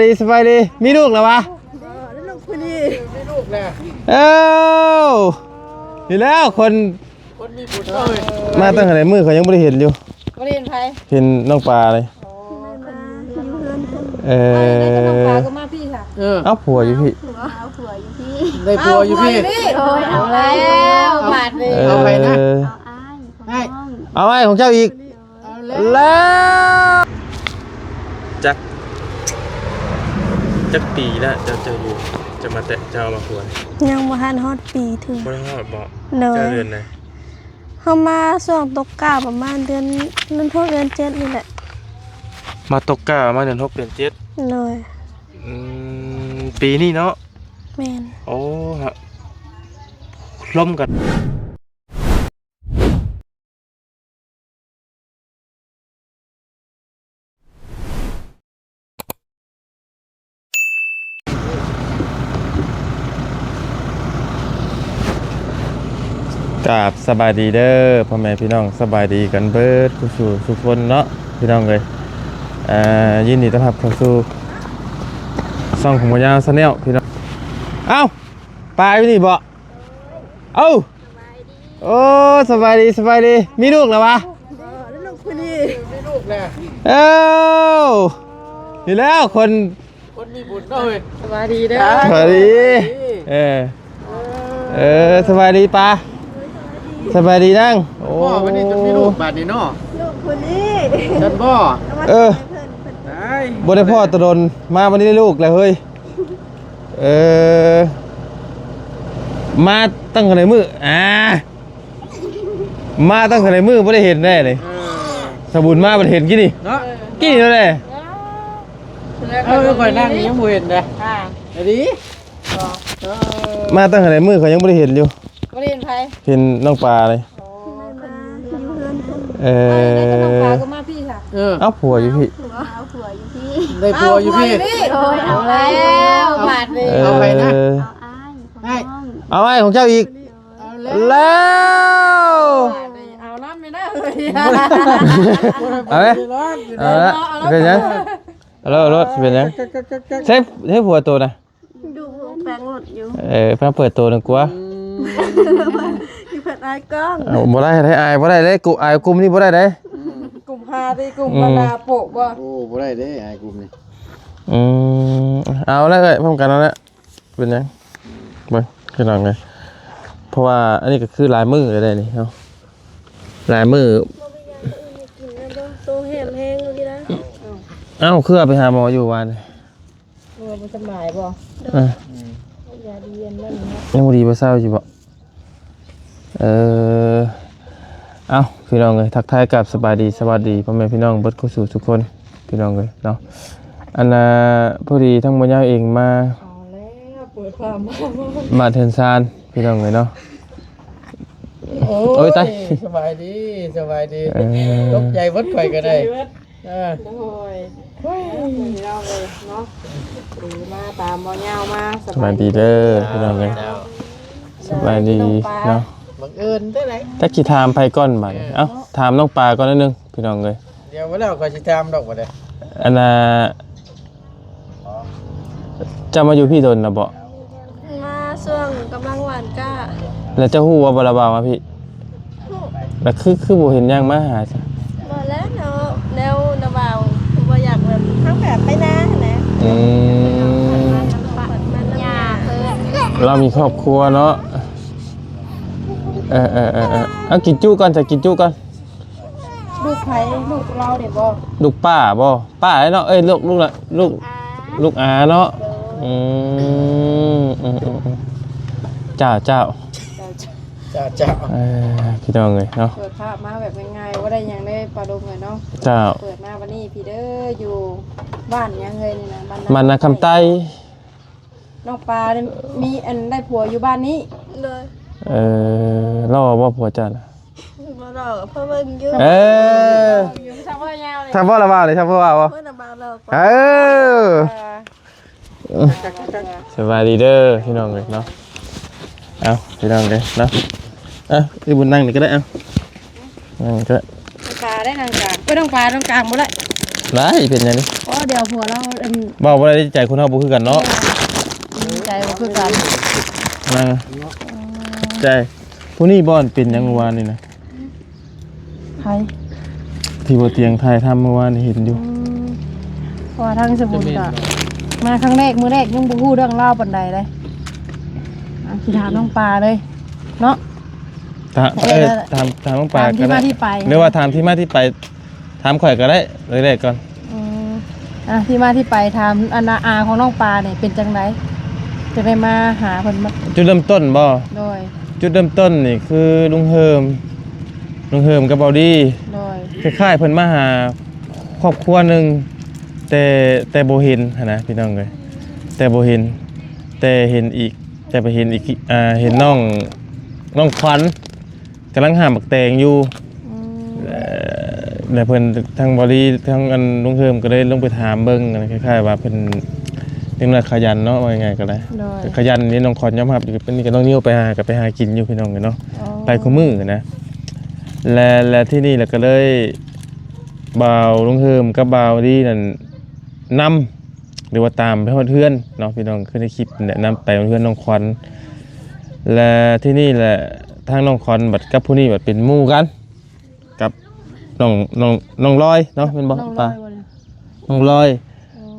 ດີ ສະບາຍດີ ມີລູກແລ້ວຫວາ? ເອີ ເອົ້າ ນີ້ແລ້ວຄົນ ຄົນມີບຸນເອີຍ ມາຕັ້ງແຕ່ໃດມື້ ຂ້ອຍຍັງບໍ່ໄດ້ເຫັນຢູ່. ບໍ່ໄດ້ເຫັນໃຜ? ເຫັນນ້ອງປາເລີຍ. ເອີ ເອົາ ໄດ້ແຕ່ນ້ອງປາກໍມາພີ້ຊະ. ເອີ ເອົາ ຜົວຢູ່ພີ້. ເອົາ ຜົວຢູ່ພີ້ ໄດ້ຜົວຢູ່ພີ້. ໂອ້ຍ ເອົາແລ້ວບາດນີ້. ເອີ ເອົາໃຜນະ? ເອົາອ້າຍ ເອົາອ້າຍຂອງເຈົ້າອີກ. ເອົາແລ້ວ ແລ້ວ ຈັກ ຈັກປີລະ ເຈົ້າ ເຈົ້າຢູ່ ເຈົ້າມາແຕະ ເຈົ້າເອົາມາຜົວນີ້? ຍັງບໍ່ທັນຮອດປີເທື່ອ. ບໍ່ໄດ້ຮອດບໍ? ໂດຍ ເຈົ້າເດືອນໃດ? ເຮົາມາຊ່ວງຕົກກ້າປະມານເດືອນ ເດືອນຫົກເດືອນເຈັດນີ້ແຫຼະ. ມາຕົກກ້າປະມານເດືອນຫົກເດືອນເຈັດ. ໂດຍ ອືມ ປີນີ້ເນາະ? ແມ່ນ. ໂອ້ ລົມກັນ. ກາບສະບາຍດີເດີພໍ່ແມ່ພີ່ນ້ອງ ສະບາຍດີກັນເບີດຄູ່ສູ່ທຸກຄົນເນາະພີ່ນ້ອງເອີຍ. ເອີ ຍິນດີຕ້ອນຮັບເຂົ້າສູ່ຊ່ອງຂອງບໍ່ຍາວ Channel ພີ່ນ້ອງ. ເອົ້າ ປາຢູ່ນີ້ບໍ? ເອົ້າ ໂອ້ ສະບາຍດີ ສະບາຍດີ ມີລູກແລ້ວຫວາ? ເອີ ລູກຜູ້ນີ້ ມີລູກແລ້ວ. ເອົ້າ ນີ້ແລ້ວຄົນ ຄົນມີບຸນເນາະເອີຍ. ສະບາຍດີເດີ ສະບາຍດີ. ເອີ ເອີ ສະບາຍດີປາ ສະບາຍດີນາງ. ໂອ້ ວັນນີ້ຈົນມີລູກບາດນີ້ເນາະ ລູກຜູ້ນີ້ ຊັ້ນບໍ? ເອີ ບໍ່ໄດ້ພໍ້ແຕ່ດົນ ມາວັນນີ້ໄດ້ລູກແລ້ວເຮີ້ຍ. ເອີ ມາຕັ້ງແຕ່ໃດມື້ ອ່າ ມາຕັ້ງແຕ່ໃດມື້ບໍ່ໄດ້ເຫັນແດ່ນີ້. ເອີ ສະບຸນມາບັດເຫັນກີ້ນີ້ເນາະ ກີ້ນີ້ແຫຼະ. ເອີ ຂ້ອຍນັ່ງນີ້ຍັງບໍ່ເຫັນເດ້. ອ່າ ດີ ເອີ ມາຕັ້ງແຕ່ໃດມື້ ຂ້ອຍຍັງບໍ່ໄດ້ເຫັນຢູ່. ບໍ່ໄດ້ເຫັນໃຜ? ເຫັນນ້ອງປາເລີຍ. ໂອ້ ເພິ່ນຢູ່ເຮືອນເພິ່ນ. ເອີ ເອົາ ໄດ້ແຕ່ນ້ອງປາກໍມາພີ້ຊະ. ເອີ ເອົາ ຜົວຢູ່ພີ້. ເອົາ ຜົວຢູ່ພີ້ ໄດ້ຜົວຢູ່ພີ້. ໂອ້ຍ ເອົາແລ້ວບາດນີ້. ເອີ ເອົາໃຜນະ? ເອົາອ້າຍ ເອົາອ້າຍຂອງເຈົ້າອີກ. ເອົາແລ້ວ ເອົານຳແມ່ນະເອີຍ. ເອົາເລີຍ ເອົາເລີຍ ເປັນຫຍັງ? ເອົາໂລດ ເອົາໂລດ ເປັນຫຍັງ? ໃຊ້ ໃຊ້ຜົວໂຕນະ ຢູ່ແປງລົດຢູ່. ເອີ ມາເປີດໂຕໜຶ່ງກວ່າ. ອືມ ຢູ່ເພິ່ນອາຍກ້ອງ. ເອົາ ບໍ່ໄດ້ ໃຫ້ອາຍບໍ່ໄດ້ເດ້ ກູ ອາຍກຸ່ມນີ້ບໍ່ໄດ້ເດ້. ກຸ່ມຫາຕິ ກຸ່ມ ອືມ ບັນດາໂປະບໍ່? ໂອ້ ບໍ່ໄດ້ເດ້ ອາຍກຸ່ມນີ້. ອືມ ເອົາລະເອີຍ ພ້ອມກັນເອົາລະ. ເປັນຫຍັງ? ເບິ່ງພີ່ນ້ອງເອີຍ ເພາະວ່າອັນນີ້ກໍຄືຫຼາຍມື້ແລ້ວເດ້ນີ້ເນາະ ຫຼາຍມື້. ບໍ່ມີຫຍັງ ບໍ່ມີຫຍັງກິນແລ້ວບໍ່? ໂຕແຫ້ງແຮງຢູ່ນີ້ນະ. ເອົ້າ ຄືວ່າໄປຫາໝໍຢູ່ວານນີ້? ເອີ ບໍ່ສະບາຍບໍ່? ເອີ ຢາດີອັນນັ້ນເນາະ ຍັງບໍ່ດີບໍ່ເຊົາຢູ່ບໍ່? ເອີ ເອົ້າ ພີ່ນ້ອງເອີຍ ທັກທາຍກັບສະບາຍດີ ສະຫວັດດີພໍ່ແມ່ພີ່ນ້ອງເບິດຄູ່ສູ່ທຸກຄົນ ພີ່ນ້ອງເອີຍເນາະ. ອັນນ່າ ພໍດີທາງບໍ່ຍາວເອງມາ ເອົາແລ້ວ ເປີດພາມາ ມາເຮືອນຊານ ພີ່ນ້ອງເອີຍເນາະ. ໂອ້ຍ ໂອ້ຍ ຕາຍ ສະບາຍດີ ສະບາຍດີ. ເອີ ຕົກໃຈເບິດ ຂ້ອຍກໍໄດ້. ເອີ ໂດຍ ພີ່ນ້ອງເອີຍເນາະ ດີມາຕາມບໍ່ຍາວມາ. ສະບາຍດີເດີພີ່ນ້ອງເອີຍ ສະບາຍດີເນາະ. ບັງເອີນເດີໃດ ຈັກຊິຖາມໃຜກ່ອນບາດນີ້. ເອົ້າ ຖາມນ້ອງປາກ່ອນໜ້ອຍໜຶ່ງພີ່ນ້ອງເອີຍ. ດຽວບໍ່ແລ້ວ ຂ້ອຍຊິຖາມດອກບັດນີ້. ອັນນ່າ ເຈົ້າມາຢູ່ພີ້ດົນແລ້ວບໍ່? ມາຊ່ວງກຳລັງຫວ່ານກ້າ. ແລ້ວເຈົ້າຮູ້ວ່າບ່າວລາວມາພີ້? ຮູ້. ແລ້ວຄື ຄືບໍ່ເຫັນຍ່າງມາຫາຊະ? ບໍ່ແລ້ວເນາະ ແນວລາວບໍ່ຢາກແບບ ເຮົາແບບໄປນາຫັ້ນແຫຼະ. ອືມ ລາວມີຄອບຄົວເນາະ. ເອີໆໆໆ ເອົາກິນຈຸກ່ອນ ຈະກິນຈຸກ່ອນ. ລູກໃຜ? ລູກລາວເດ້ບໍ່? ລູກປ້າບໍ່? ປ້າເນາະ ເອີຍ ລູກ ລູກລະ ລູກ ລູກອາເນາະ. ໂດຍ ອືມ ອືມໆໆ ເຈົ້າ ເຈົ້າ ເຈົ້າ ເຈົ້າ ເອີ ພີ່ນ້ອງເອີຍເນາະ ເປີດພາບມາແບບງ່າຍໆ ບໍ່ໄດ້ຫຍັງເດ້ ປາລຸງເອີຍເນາະ. ເຈົ້າ ເປີດມາບັດນີ້ພີ້ເດີ ຢູ່ບ້ານຫຍັງເອີຍນີ້ນະ? ບ້ານນາຄຳໃຕ້. ນ້ອງປານີ້ມີອັນໄດ້ຜົວຢູ່ບ້ານນີ້. ໂດຍ ເອີ ເລົ່າວ່າຜົວເຈົ້ານະ ບໍ່ເລົ່າ ເພາະເບິ່ງຢູ່. ເອີ ຖ້າເວົ້າລະເວົ້າເດ້ ຖ້າເວົ້າລະເວົ້າ. ເອີ ສະບາຍດີເດີພີ່ນ້ອງເອີຍເນາະ. ເອົາ ພີ່ນ້ອງເອີຍເນາະ ເອົາ ອີບຸນນັ່ງນີ້ກໍໄດ້ ເອົາ ນັ່ງນີ້ກໍໄດ້. ນ້ອງປາໄດ້ນັ່ງກາງ ເອີ ນ້ອງປາ ນ້ອງກາງບໍ່ໄດ້ ໄດ້ ເປັນຫຍັງນີ້? ອໍ ດຽວຜົວລາວອັນ ເວົ້າບໍ່ໄດ້ ໃຈຄົນເຮົາບໍ່ຄືກັນເນາະ ໃຈບໍ່ຄືກັນ ນາງ ໃຈ ຜູ້ນີ້ບໍ່ ອັນເປັນຫຍັງມື້ວານນີ້ນະ ໃຜ ທີ່ບໍ່ຕຽງຖ່າຍທຳມື້ວານນີ້ເຫັນຢູ່ ອືມ ເພາະວ່າທາງສະບຸນກໍມາຄັ້ງແລກ ມື້ແລກຍັງບໍ່ຮູ້ເລື່ອງລາວປານໃດເດ້ ອ່າ ຊິຖາມນ້ອງປາເລີຍເນາະ ຖາມ ເອີ ເອີ ຖາມ ຖາມນ້ອງປາ ຖາມທີ່ມາທີ່ໄປ ກໍໄດ້ ຫຼືວ່າຖາມທີ່ມາທີ່ໄປ ຖາມຂ້ອຍກໍໄດ້ ແລກໆກ່ອນ ອືມ ອ່ະ ທີ່ມາທີ່ໄປ ຖາມອັນອາຂອງນ້ອງປານີ້ເປັນຈັ່ງໃດ ຈັ່ງໄດ້ມາຫາເພິ່ນ ມາ ຈຸດເລີ່ມຕົ້ນບໍ່? ໂດຍ ຈຸດເລີ່ມຕົ້ນນີ້ຄືລຸງເຮີມ ລຸງເຮີມກັບເບົາດີ ໂດຍ ຄ້າຍໆເພິ່ນມາຫາຄອບຄົວໜຶ່ງ ແຕ່ ແຕ່ບໍ່ເຫັນຫັ້ນນະພີ່ນ້ອງເອີຍ ແຕ່ບໍ່ເຫັນ ແຕ່ເຫັນອີກ ແຕ່ໄປເຫັນອີກ ອ່າ ເຫັນນ້ອງ ນ້ອງຂວັນ ກຳລັງຫ້າມໝາກແຕງຢູ່ ອືມ ແລ້ວ ແລ້ວເພິ່ນ ທາງເບົາດີ ທາງອັນລຸງເຮີມກໍເລີຍລົງໄປຖາມເບິ່ງ ອັນນັ້ນຄ້າຍໆວ່າເພິ່ນເດັກນ້ອຍຂະຫຍັນເນາະ ວ່າງ່າຍໆກໍໄດ້ ໂດຍ ກໍຂະຫຍັນນີ້ ນ້ອງຂວັນຍອມຮັບຢູ່ ເປັນນີ້ກໍນ້ອງນິວໄປຫາ ກໍໄປຫາກິນຢູ່ພີ່ນ້ອງເອີຍເນາະ ອໍ ໄປຄູ່ມື້ນະ ແລະ ແລະທີ່ນີ້ແຫຼະກໍເລີຍ ບ່າວລຸງເຮີມກັບບ່າວດີນັ້ນນຳ ຫຼືວ່າຕາມໄປຮອດເຮືອນເນາະ ພີ່ນ້ອງ ຄືໃນຄລິບແນະນຳໄປເຮືອນນ້ອງຂວັນ ແລະທີ່ນີ້ແຫຼະ ທາງນ້ອງຂວັນບັດກັບຜູ້ນີ້ບັດເປັນໝູ່ກັນ ກັບນ້ອງ ນ້ອງ ນ້ອງລອຍເນາະ ແມ່ນບໍ່? ນ້ອງລອຍ ປາ ບໍ່ ນ້ອງລອຍ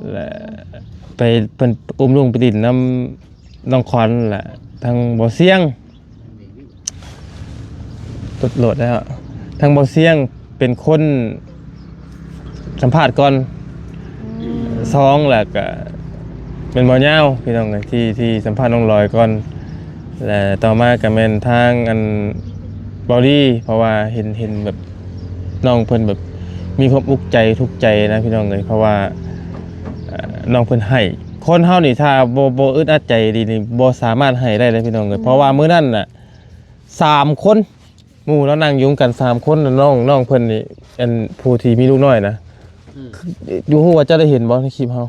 ອໍ ແລະໄປ ເພິ່ນອຸ້ມລູກໄປຫຼິ້ນນຳນ້ອງຂວັນ ແລະທາງບໍ່ສຽງ ຕົດໂຫຼດແລ້ວ ທາງບໍ່ສຽງເປັນຄົນສຳພາດກ່ອນ ອືມ ສອງ ແລ້ວກະແມ່ນບໍ່ຍາວ ພີ່ນ້ອງເອີຍ ທີ່ ທີ່ສຳພາດນ້ອງລອຍກ່ອນ ແລະຕໍ່ມາກະແມ່ນທາງອັນເບົາດີ ເພາະວ່າເຫັນ ເຫັນແບບນ້ອງເພິ່ນແບບມີຄວາມອຸກໃຈທຸກໃຈນະ ພີ່ນ້ອງເອີຍ ເພາະວ່າ ເອີ ນ້ອງເພິ່ນໃຫ້ ຄົນເຮົານີ້ຖ້າບໍ່ ບໍ່ອຶດອັດໃຈດີນີ້ ບໍ່ສາມາດໃຫ້ໄດ້ເລີຍ ພີ່ນ້ອງເອີຍ ອືມ ເພາະວ່າມື້ນັ້ນນະ ສາມຄົນ ໝູ່ເນາະ ນັ່ງຢູ່ນຳກັນສາມຄົນ ນ້ອງ ນ້ອງເພິ່ນນີ້ ອັນຜູ້ທີ່ມີລູກນ້ອຍນະ ອືມ ຢູ່ ຮູ້ວ່າເຈົ້າໄດ້ເຫັນບໍ່ໃນຄລິບເຮົາ?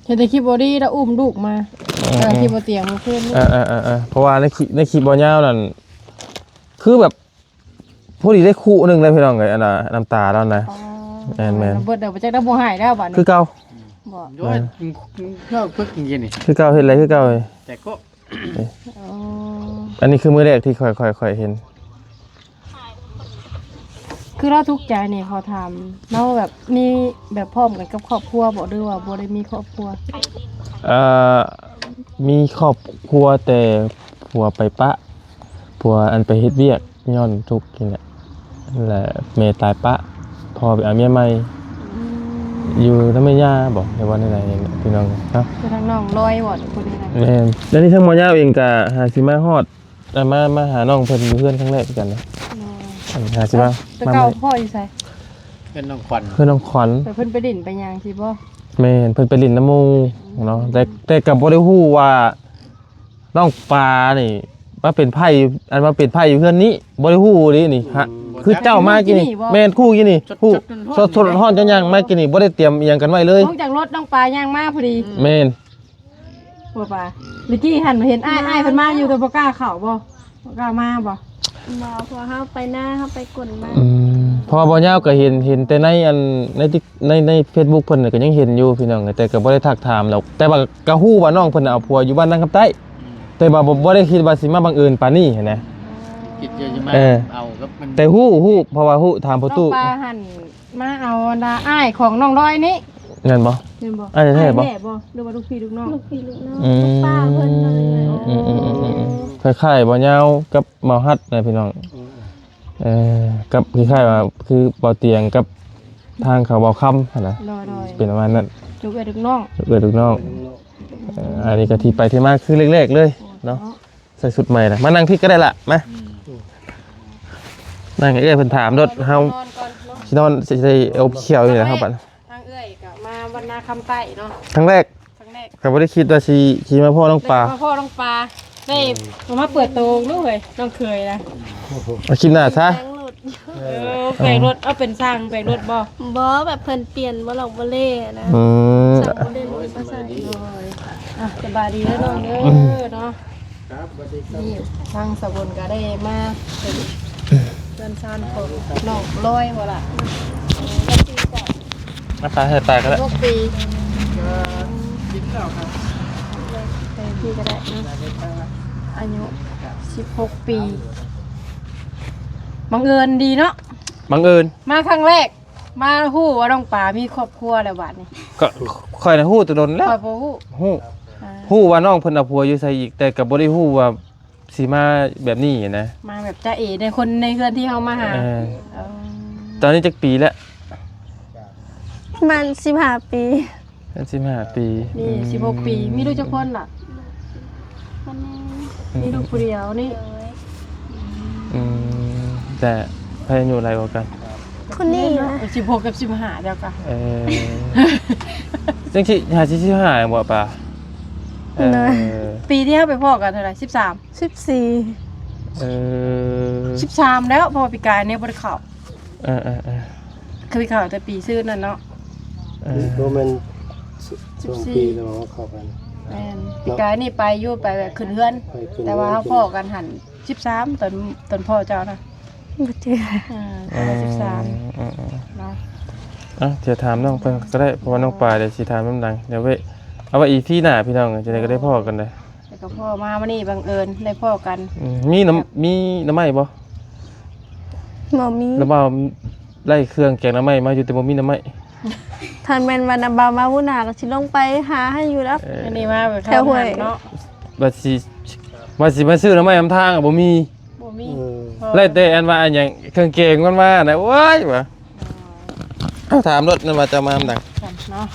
ເຫັນແຕ່ຄລິບບໍ່ດີລະອຸ້ມລູກມາ ອໍ ເອີ ຄລິບບໍ່ຕຽງມື້ຄືນນີ້ ອ່າໆໆ ເພາະວ່າໃນຄລິບ ໃນຄລິບບໍ່ຍາວນັ້ນ ຄືແບບ ພໍດີໄດ້ຄຸໜຶ່ງເລີຍພີ່ນ້ອງເອີຍ ອັນນ່າ ນ້ຳຕາລາວນະ ອໍ ແມ່ນໆ ເບິດແລ້ວ ບໍ່ຈັກໄດ້ບໍ່ໃຫ້ແລ້ວບາດນີ້ ຄືເກົ່າ ບໍ່ ໂອ້ຍ ແມ່ນ ເຮົາຝຶກກິນນີ້ ຄືເກົ່າ ເຮັດໄດ້ຄືເກົ່າ ແຕ່ກໍ ອໍ ອັນນີ້ຄືມື້ແລກທີ່ຂ້ອຍ ຂ້ອຍ ຂ້ອຍເຫັນ ຄືລາວທຸກໃຈນີ້ ຂໍຖາມ ລາວແບບມີແບບພ້ອມກັນກັບຄອບຄົວບໍ່ ຫຼືວ່າບໍ່ໄດ້ມີຄອບຄົວ? ເອີ ມີຄອບຄົວແຕ່ຜົວໄປປະ ຜົວອັນໄປເຮັດວຽກ ຍ້ອນທຸກນີ້ແຫຼະ ແລະແມ່ຕາຍປະ ພໍ່ໄປເອົາເມຍໃໝ່ ອືມ ຢູ່ນຳແມ່ຍ່າບໍ ຫຼືວ່າແນວໃດນີ້ແຫຼະ ພີ່ນ້ອງເນາະ ຄືທາງນ້ອງລອຍບໍ ຜູ້ນີ້ນະ ແມ່ນ ແລ້ວນີ້ທາງໝໍຍາວເອງກະຫາຊິມາຮອດ ອ່າ ມາ ມາຫານ້ອງເພິ່ນຢູ່ເຮືອນຄັ້ງແລກຄືກັນນະ ໂດຍ ອັນຫາຊິມາ ແຕ່ເກົ່າພໍ່ຢູ່ໃສ? ເຮືອນນ້ອງຂວັນ ເຮືອນນ້ອງຂວັນ ແຕ່ເພິ່ນໄປຫຼິ້ນໄປຫຍັງຊີ້ບໍ? ແມ່ນ ເພິ່ນໄປຫຼິ້ນນຳໝູ່ເນາະ ອືມ ແຕ່ ແຕ່ກໍບໍ່ໄດ້ຮູ້ວ່າ ນ້ອງປານີ້ມາເປັນໄພ້ ອັນມາເປັນໄພ້ຢູ່ເຮືອນນີ້ ບໍ່ໄດ້ຮູ້ເດ້ນີ້ ອືມ ຮະ ບໍ່ ຄືເຈົ້າມາກີ້ນີ້ ແມ່ນ ຄູ່ກີ້ນີ້ ສດໆ ຮ້ອນໆ ເຈົ້າຍ່າງມາກີ້ນີ້ ບໍ່ໄດ້ຕຽມອີ່ຫຍັງກັນໄວ້ເລີຍ ລົງຈາກລົດນ້ອງປາຍ່າງມາພໍດີ ອືມ ແມ່ນ ບໍ່ປາ ເມື່ອກີ້ຫັ້ນເຫັນອ້າຍ ອ້າຍເພິ່ນມາຢູ່ ແຕ່ບໍ່ກ້າເຂົ້າບໍ່? ບໍ່ກ້າມາບໍ່? ບໍ່ ເພາະເຮົາໄປນາ ເຮົາໄປກົນມາ ອືມ ເພາະວ່າບໍ່ຍາວກໍເຫັນ ເຫັນແຕ່ໃນອັນ ໃນຕິກ ໃນ ໃນເຟສບຸກເພິ່ນກໍຍັງເຫັນຢູ່ພີ່ນ້ອງ ແຕ່ກໍບໍ່ໄດ້ທັກຖາມດອກ ແຕ່ວ່າກໍຮູ້ວ່ານ້ອງເພິ່ນເອົາຜົວຢູ່ບ້ານນາງຄຳໃຕ້ ອືມ ແຕ່ວ່າບໍ່ ບໍ່ໄດ້ຄິດວ່າຊິມາບັງເອີນປານນີ້ຫັ້ນນະ ຄິດວ່າຊິມາ ເອີ ເອົາກັບມັນ ແຕ່ຮູ້ ຮູ້ ເພາະວ່າຮູ້ ຖາມພໍ່ຕູ້ ນ້ອງປາຫັ້ນ ມາເອົາອັນນ່າອ້າຍຂອງນ້ອງລອຍນີ້ ແມ່ນບໍ່? ແມ່ນບໍ່? ອ້າຍແທ້ໆບໍ່? ອ້າຍແທ້ບໍ່? ຫຼືວ່າລູກພີ່ລູກນ້ອງ? ລູກພີ່ລູກນ້ອງ ອືມ ລູກປ້າເພິ່ນ ອືມໆໆໆ ຄ້າຍໆບໍ່ຍາວກັບເມົາຮັດນະພີ່ນ້ອງ ອືມ ເອີ ກັບຄ້າຍໆວ່າຄືເບົາຕຽງກັບທາງເຂົາເບົາຄຳຫັ້ນນະ ໂດຍໆ ເປັນປະມານນັ້ນ ລູກເອື້ອຍລູກນ້ອງ ລູກເອື້ອຍລູກນ້ອງ ເອີ ອັນນີ້ກໍທີ່ໄປທີ່ມາຄືແລກໆເລີຍເນາະ ເນາະ ໃສ່ຊຸດໃໝ່ລະ ມານັ່ງພີ້ກໍໄດ້ລະ ມາ ອືມ ນັ່ງໃຫ້ເອື້ອຍເພິ່ນຖາມໂລດ ເຮົານອນກ່ອນເນາະ ຊິນອນ ຊິ ຊິອົບຂຽວຢູ່ລະ ເຮົາບັດ ທາງເອື້ອຍກໍມາວັດນາຄຳໃຕ້ເນາະ ຄັ້ງແລກ ຄັ້ງແລກ ກໍບໍ່ໄດ້ຄິດວ່າຊິ ຊິມາພໍ້ນ້ອງປາ ໄດ້ມາພໍ້ນ້ອງປາ ໄດ້ ອືມ ມາເປີດໂຕລູກເອີຍ ນ້ອງເຂີຍນະ ມາຄິດໜ້າຊະ ເອີ ແປງລົດ ເອົາເປັນຊ່າງແປງລົດບໍ່? ບໍ່ ແບບເພິ່ນປ່ຽນບໍ່ຫຼອກບໍ່ເລ່ນະ ອືມ ຊ່າງບໍ່ເລ່ນລົດມາໃສ່ ໂດຍ ອ່ະ ສະບາຍດີເດີນ້ອງເດີ ອືມ ເນາະ ນີ້ທາງສາວບຸນກໍໄດ້ມາເປັນເພື່ອນຊານຂອງນ້ອງລອຍບໍ່ລະ? ມາປາໃສ່ປາກໍໄດ້ ສິບຫົກປີ ເອີ ນີ້ກໍໄດ້ເນາະ ອາຍຸສິບຫົກປີ ບັງເອີນດີເນາະ ບັງເອີນ ມາຄັ້ງແລກ ມາຮູ້ວ່ານ້ອງປາມີຄອບຄົວແລ້ວບາດນີ້ ກໍຂ້ອຍນະຮູ້ແຕ່ດົນແລ້ວ ຂ້ອຍບໍ່ຮູ້ ຮູ້ ອ່າ ຮູ້ວ່ານ້ອງເພິ່ນເອົາຜົວຢູ່ໃສອີກ ແຕ່ກໍບໍ່ໄດ້ຮູ້ວ່າ ຊິມາແບບນີ້ນະ ມາແບບຈາເອໃນຄົນໃນເຮືອນທີ່ເຮົາມາຫາ ເອີ ເອີ ຕອນນີ້ຈັກປີແລ້ວ? ປະມານສິບຫ້າປີ ປະມານສິບຫ້າປີ ນີ້ ອືມ ສິບຫົກປີ ມີລູກຈັກຄົນລະ? ຄົນໜຶ່ງ ອືມ ມີລູກຜູ້ດຽວນີ້ ໂດຍ ອືມ ແຕ່ໃຜອາຍຸຫຼາຍກວ່າກັນ? ຄົນນີ້ນະ ເອີ ສິບຫົກກັບສິບຫ້າດຽວກັນ ເອີ ຈັ່ງຊິຫາ ສິບຫ້າບໍ່ປາ? ເອີ ໂດຍ ປີທີ່ເຮົາໄປພໍ້ກັນເທົ່າໃດ? ສິບສາມ ສິບສີ່ ເອີ ສິບສາມແລ້ວ ເພາະວ່າປີກາຍນີ້ບໍ່ໄດ້ເຂົ້າ ເອີໆໆ ຄືໄປເຂົ້າແຕ່ປີຊື່ນັ້ນເນາະ ເອີ ບໍ່ແມ່ນ ສິບສີ່ ສອງປີແລ້ວເຮົາເຂົ້າໄປ ແມ່ນ ເນາະ ປີກາຍນີ້ໄປຢູ່ ໄປແບບຂຶ້ນເຮືອນ ໄປຂຶ້ນເຮືອນ ແຕ່ວ່າເຮົາພໍ້ກັນຫັ້ນ ສິບສາມ ຕອນ ຕອນພໍ້ເຈົ້ານະ ບໍ່ຈື່ ເອີ ເອີ ສິບສາມ ເອີໆ ເນາະ ອ່ະ ດຽວຖາມນ້ອງເພິ່ນກໍໄດ້ ເພາະວ່ານ້ອງປາດຽວຊິຖາມນຳຫຼັງ ດຽວໄວ້ ເອົາໄວ້ອີພີໜ້າພີ່ນ້ອງ ຈັ່ງໃດກໍໄດ້ພໍ້ກັນເດ້ ແລ້ວກໍພໍ້ມາມື້ນີ້ບັງເອີນໄດ້ພໍ້ກັນ ອືມ ມີໜໍ່ ມີໜໍ່ໄມ້ບໍ່? ບໍ່ມີ ລະວ່າໄລ່ເຄື່ອງແກງໜໍ່ໄມ້ມາຢູ່ ແຕ່ບໍ່ມີໜໍ່ໄມ້ ຖ້າແມ່ນວ່ານ້ຳບ່າວມາມື້ໜ້າກໍຊິລົງໄປຫາໃຫ້ຢູ່ດອກ ເອີ ອັນນີ້ມາແບບແຖວຫ້ວຍເນາະ ວ່າຊິ ວ່າຊິມາຊື້ໜໍ່ໄມ້ນຳທາງກໍບໍ່ມີ ບໍ່ມີ ເອີ ໄລ່ແຕ່ອັນວ່າອັນຫຍັງເຄື່ອງແກງມັນມານະ ໂອ້ຍວ່າ ເອົາຖາມໂລດ ນັ້ນວ່າຈະມານຳໃດ ເນາະ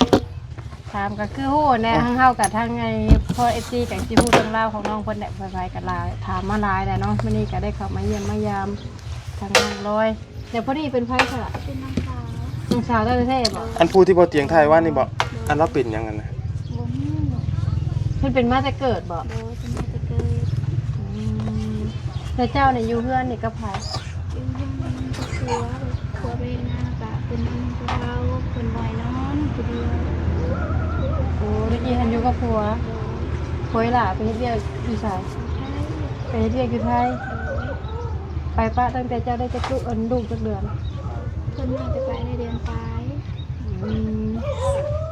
ຖາມກໍຄືຮູ້ແດ່ ອ່ະ ທາງເຮົາກັບທາງໄອ້ພໍ່ເອັຟຊີກໍຊິຮູ້ເລື່ອງລາວຂອງນ້ອງເພິ່ນແຫຼະ ໃຜໆກໍຫຼາຍ ຖາມມາຫຼາຍແລ້ວເນາະ ມື້ນີ້ກໍໄດ້ເຂົ້າມາຢ້ຽມມາຢາມທາງນ້ອງລອຍ ແລ້ວຜູ້ນີ້ເປັນໃຜຊະ? ເປັນນ້ອງສາວ ນ້ອງສາວເຈົ້າແທ້ໆບໍ? ອັນຜູ້ທີ່ບໍ່ຕຽງຖ່າຍວ່ານີ້ບໍ? ໂດຍ ອັນລາວເປັນຫຍັງຫັ້ນນະ? ບໍ່ຮູ້ ເພິ່ນເປັນມາແຕ່ເກີດບໍ? ໂດຍ ເປັນມາແຕ່ເກີດ ອືມ ແລ້ວເຈົ້ານີ້ຢູ່ເຮືອນນີ້ກັບໃຜ? ຢູ່ເຮືອນນີ້ກັບຜົວ ຜົວໄປເຮັດງານ ແລ້ວກະເພິ່ນນອນນຳຜູ້ເຖົ້າ ເພິ່ນບໍ່ໃຫ້ນອນຜູ້ດຽວ ໂອ້ ຕະກີ້ຫັ້ນຢູ່ກັບຜົວ ໂດຍ ຜົວອີ່ຫຼ້າໄປເຮັດວຽກຢູ່ໃສ? ໄທ ໄປເຮັດວຽກຢູ່ໄທ ໂດຍ ໄປປະຕັ້ງແຕ່ເຈົ້າໄດ້ຈັກ ອັນ ລູກຈັກເດືອນ? ເພິ່ນວ່າຈະໄປໃນເດືອນປາຍ ອືມ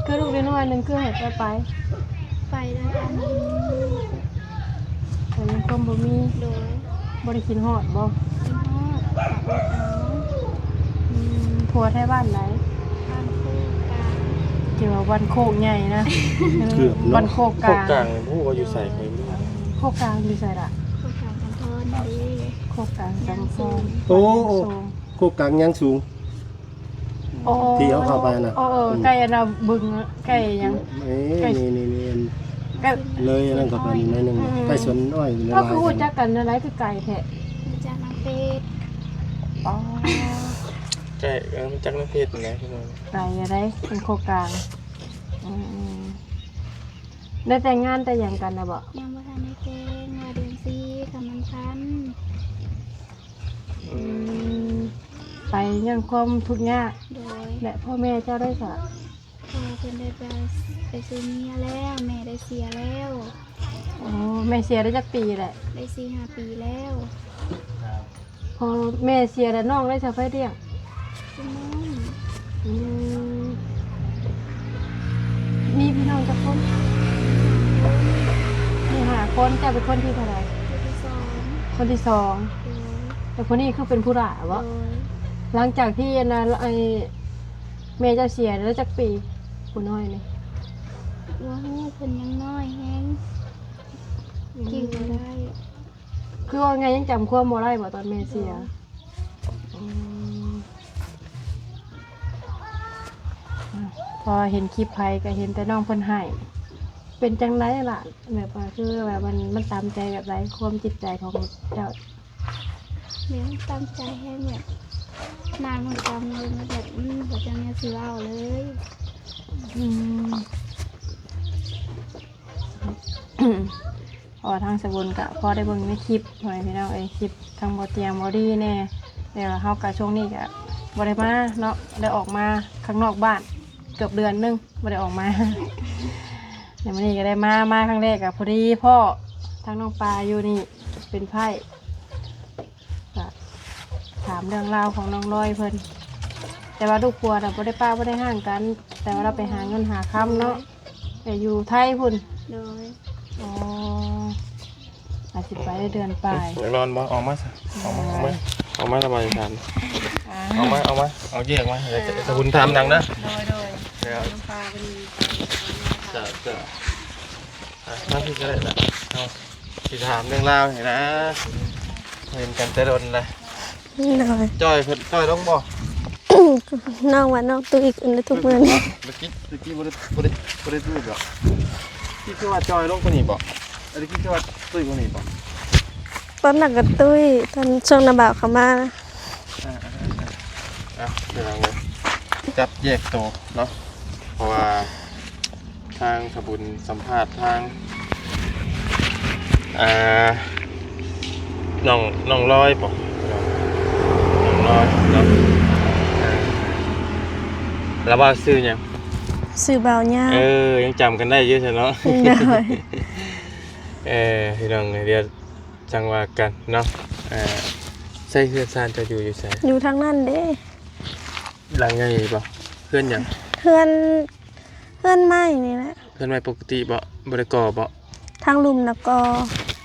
ຄືລູກນ້ອຍໆໜຶ່ງຄືໃຫ້ເຈົ້າໄປ? ໄປແລ້ວກໍບໍ່ມີ ໄປຍັງຄວາມບໍ່ມີ ໂດຍ ບໍ່ໄດ້ຄິດຮອດບໍ? ຄິດຮອດ ກໍອົດເອົາ ອືມ ຜົວໄທບ້ານໃດ? ບ້ານໂຄກກາງ ຖືວ່າບ້ານໂຄກໃຫຍ່ນະ ເກືອບເນາະ ບ້ານໂຄກກາງ ໂຄກກາງນີ້ບໍ່ຮູ້ວ່າຢູ່ໃສ ຂ້ອຍບໍ່ຮູ້ ໂຄກກາງຢູ່ໃສລະ? ໂຄກກາງກຳພອນເດ້ ໂຄກກາງກຳພອນ ໂອ້ ໂຄກກາງຍາງສູງ ໂອ້ ທີ່ເຮົາເຂົ້າໄປນະ ໂອ້ ເອີ ອືມ ໃກ້ອັນນ່າ ບຶງ ໃກ້ຫຍັງ ເອີ ໃກ້ ນີ້ໆໆ ອັນ ໃກ້ ເລີຍອັນນັ້ນເຂົ້າໄປໜ້ອຍໜຶ່ງ ອືມ ໃກ້ສວນອ້ອຍ ເຮົາຄືຮູ້ຈັກກັນແນວໃດຄືໄກແທ້? ຮູ້ຈັກທາງເຟສ ອໍ ໃກ້ ເອີ ຮູ້ຈັກທາງເຟສຫັ້ນແຫຼະ ໄກຢູ່ໃດ ເປັນໂຄກກາງ ອືມ ໄດ້ແຕ່ງງານແຕ່ຫຍັງກັນນະບໍ? ຍັງບໍ່ທັນໄດ້ແຕ່ງ ວ່າເດືອນສີ່ກຳລັງທັນ ອືມ ໄປຍ້ອນຄວາມທຸກຍາກ ໂດຍ ແລະ ພໍ່ແມ່ເຈົ້າໄດ້ສະ? ພໍ່ເພິ່ນໄດ້ໄປ ໄປສູ່ເມຍແລ້ວ ແມ່ໄດ້ເສຍແລ້ວ ອໍ ແມ່ເສຍໄດ້ຈັກປີແຫຼະ? ໄດ້ສີ່ຫ້າປີແລ້ວ ພໍແມ່ເສຍແລ້ວ ນ້ອງໄດ້ສະໃຜລ້ຽງ? ເປັນນ້ອງ ອືມ ມີພີ່ນ້ອງຈັກຄົນ? ມີຫ້າຄົນ ເຈົ້າເປັນຄົນທີເທົ່າໃດ? ຄົນທີສອງ ຄົນທີສອງ ໂດຍ ແຕ່ຜູ້ນີ້ຄືເປັນຜູ້ຫຼ້າບໍ? ໂດຍ ຫຼັງຈາກທີ່ອັນນ່າ ໄອ້ ແມ່ເຈົ້າເສຍແລ້ວຈັກປີ ຜູ້ນ້ອຍນີ້? ບໍ່ຮູ້ ເພິ່ນຍັງນ້ອຍແຮງ ອືມ ຈື່ບໍ່ໄດ້ ຄືວ່າໄງ ຍັງຈຳຄວາມບໍ່ໄດ້ບໍຕອນແມ່ເສຍ? ໂດຍ ອືມ ພໍເຫັນຄລິບໃຜກໍເຫັນແຕ່ນ້ອງເພິ່ນໄຫ້ ເປັນຈັ່ງໃດລະ? ແບບວ່າ ຄືແບບມັນ ມັນຕາມໃຈແບບໃດ ຄວາມຈິດໃຈຂອງເຈົ້າ? ແບບຕາມໃຈແຮງ ແບບ ນາງມັນກຳເລີຍ ແບບ ອືມ ບໍ່ຈັກແນວຊິເວົ້າເລີຍ ອືມ ເພາະວ່າທາງສະບຸນກະພໍໄດ້ເບິ່ງໃນຄລິບ ພໍ່ແມ່ພີ່ນ້ອງເອີຍ ຄລິບທາງບໍ່ຕຽງບໍ່ດີແດ່ ແຕ່ວ່າເຮົາກະຊ່ວງນີ້ກະບໍ່ໄດ້ມາເນາະ ໄດ້ອອກມາຂ້າງນອກບ້ານເກືອບເດືອນໜຶ່ງ ບໍ່ໄດ້ອອກມາ ແຕ່ມື້ນີ້ກໍໄດ້ມາ ມາຄັ້ງແລກກໍພໍດີພໍ້ທາງນ້ອງປາຢູ່ນີ້ເປັນໄພ້ ກໍຖາມເລື່ອງລາວຂອງນ້ອງລອຍເພິ່ນ ແຕ່ວ່າລູກຜົວນະບໍ່ໄດ້ປະບໍ່ໄດ້ຮ້າງກັນ ແຕ່ວ່າລາວໄປຫາເງິນຫາຄຳເນາະ ໄປຢູ່ໄທພຸ້ນ. ໂດຍ. ອໍ ອາດຊິໄປເດືອນປາຍ. ອືມ ຢາກນອນບໍ່? ອອກມາຊະ ອອກມາ ອອກມາ ອອກມາລະບາຍສານ. ອ່າ ອອກມາ ອອກມາ ເອົາເຈ້ອອກມາ ເອີ ເຈົ້າ ເຈົ້າບຸນຖາມນຳເດີ. ໂດຍ ໂດຍ. ເຈົ້າ ເຈົ້າ ເຈົ້າ ອ່ະ ມາພີ້ກໍໄດ້ລະ ເອົາ ຊິຖາມເລື່ອງລາວນີ້ນະ ເຫັນກັນແຕ່ດົນລະ. ໂດຍ. ຈ່ອຍເພິ່ນ ຈ່ອຍລົງບໍ່? ນ້ອງວ່ານ້ອງຕຸ້ຍຂຶ້ນແລ້ວທຸກມື້ນີ້. ຕະກີ້ ຕະກີ້ບໍ່ໄດ້ ບໍ່ໄດ້ ບໍ່ໄດ້ຕຸ້ຍບໍ່? ຕະກີ້ຄືວ່າຈ່ອຍລົງກວ່ານີ້ບໍ່? ຕະກີ້ຄືວ່າຕຸ້ຍກວ່ານີ້ບໍ່? ຕອນນັ້ນກໍຕຸ້ຍ ຕອນຊ່ວງນ້າບ່າວເຂົ້າມາ. ອ່າ ອ່າ ອ່າ ອ່າ ອ່າ ເອົາ ເດີນທາງເດີ ຈັບແຍກໂຕເນາະ ເພາະວ່າ ທາງສະບຸນສຳພາດທາງ ອ່າ ນ້ອງ ນ້ອງລອຍບໍ? ນ້ອງລອຍເນາະ. ເອີ ລາວວ່າຊື່ຫຍັງ? ຊື່ບ່າວຍາ. ເອີ ຍັງຈຳກັນໄດ້ຢູ່ຊັ້ນເນາະ. ໂດຍ. ເອີ ພີ່ນ້ອງເອີຍ ດຽວຈັ່ງວ່າກັນເນາະ. ເອີ ໃຊ້ເຮືອນຊານເຈົ້າຢູ່ ຢູ່ໃສ? ຢູ່ທາງນັ້ນເດ້. ຫຼັງໃຫຍ່ບໍ່? ເຮືອນຫຍັງ? ເຮືອນ ເຮືອນໄມ້ນີ້ແຫຼະ. ເຮືອນໄມ້ປົກກະຕິບໍ່? ບໍ່ໄດ້ກໍ່ບໍ່? ທາງລຸ່ມນະກໍ່.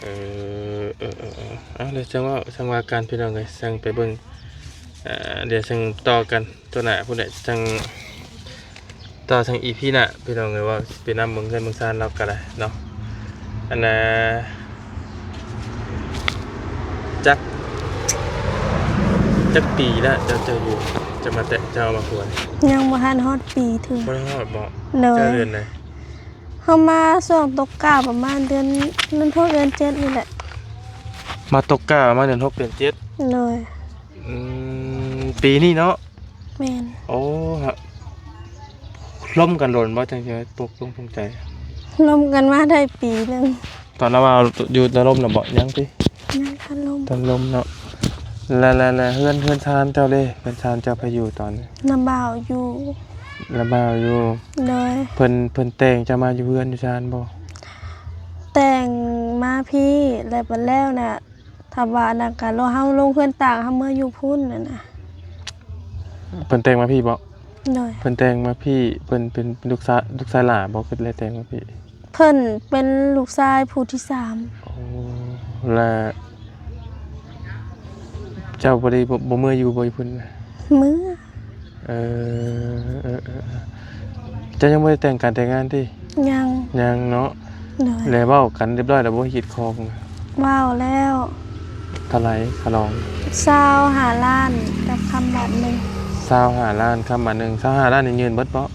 ເອີ ເອີ ເອີ ເອີ ເອົາ ດຽວຈັ່ງເວົ້າ ຈັ່ງວ່າກັນພີ່ນ້ອງເອີຍ ຈັ່ງໄປເບິ່ງ ເອີ ດຽວຈັ່ງຕໍ່ກັນຕໍ່ໜ້າພຸ້ນແຫຼະ ຈັ່ງຕໍ່ທາງອີພີໜ້າພີ່ນ້ອງເອີຍ ວ່າຊິໄປນຳເບິ່ງເຮືອນເບິ່ງຊານລາວກໍໄດ້ເນາະ. ອັນນ່າ ຈັກ ຈັກປີແລ້ວເຈົ້າ ເຈົ້າຢູ່ ເຈົ້າມາແຕະ ເຈົ້າເອົາມາຜົວ? ຍັງບໍ່ທັນຮອດປີເທື່ອ. ບໍ່ໄດ້ຮອດບໍ? ໂດຍ. ເຈົ້າເດືອນໃດ? ເຮົາມາຊ່ວງຕົກກ້າປະມານເດືອນ ເດືອນຫົກເດືອນເຈັດນີ້ແຫຼະ. ມາຕົກກ້າປະມານເດືອນຫົກເດືອນເຈັດ. ໂດຍ. ອືມ ປີນີ້ເນາະ? ແມ່ນ. ໂອ້ ລົມກັນດົນບໍ່ ຈັ່ງຊິຕົກລົງປົງໃຈ? ລົມກັນມາໄດ້ປີໜຶ່ງ. ຕອນລາວວ່າຢູ່ໃນລົມນະບໍ? ຍັງຕິ ຍັງທັນລົມ ທັນລົມເນາະ. ແລ້ວ ແລ້ວ ແລ້ວເຮືອນ ເຮືອນຊານເຈົ້າເດ ເຮືອນຊານເຈົ້າໃຜຢູ່ຕອນນີ້? ນ້າບ່າວຢູ່. ນ້າບ່າວຢູ່. ໂດຍ. ເພິ່ນ ເພິ່ນແຕ່ງເຈົ້າມາຢູ່ເຮືອນຢູ່ຊານບໍ່? ແຕ່ງມາພີ້ ແລ້ວບັດແລ້ວນະ ຖ້າວ່າອັນນັ້ນກະເຮົາລົງເຮືອນຕ່າງ ເຮົາເມືອຢູ່ພຸ້ນຫັ້ນນະ. ເພິ່ນແຕ່ງມາພີ້ບໍ? ໂດຍ. ເພິ່ນແຕ່ງມາພີ້ ເພິ່ນເປັນລູກຊາຍ ລູກຊາຍຫຼ້າບໍ ຄືໄດ້ແຕ່ງມາພີ້? ເພິ່ນເປັນລູກຊາຍຜູ້ທີສາມ. ໂອ້ ແລະ ເຈົ້າບໍ່ໄດ້ ບໍ່ ບໍ່ເມືອຢູ່ບໍ່ຢູ່ພຸ້ນ? ເມືອ. ເອີ ເອີ ເອີ ເຈົ້າຍັງບໍ່ໄດ້ແຕ່ງການແຕ່ງງານຕິ? ຍັງ. ຍັງເນາະ. ໂດຍ. ແລ້ວເວົ້າກັນຮຽບຮ້ອຍແລ້ວບໍ່ ຮີດຄອງ? ເວົ້າແລ້ວ. ເທົ່າໃດຄ່າດອງ? ຊາວຫ້າລ້ານກັບຄຳບາດໜຶ່ງ. ຊາວຫ້າລ້ານຄຳບາດໜຶ່ງ. ຊາວຫ້າລ້ານນີ້ຍື່ນເບິດບໍ່?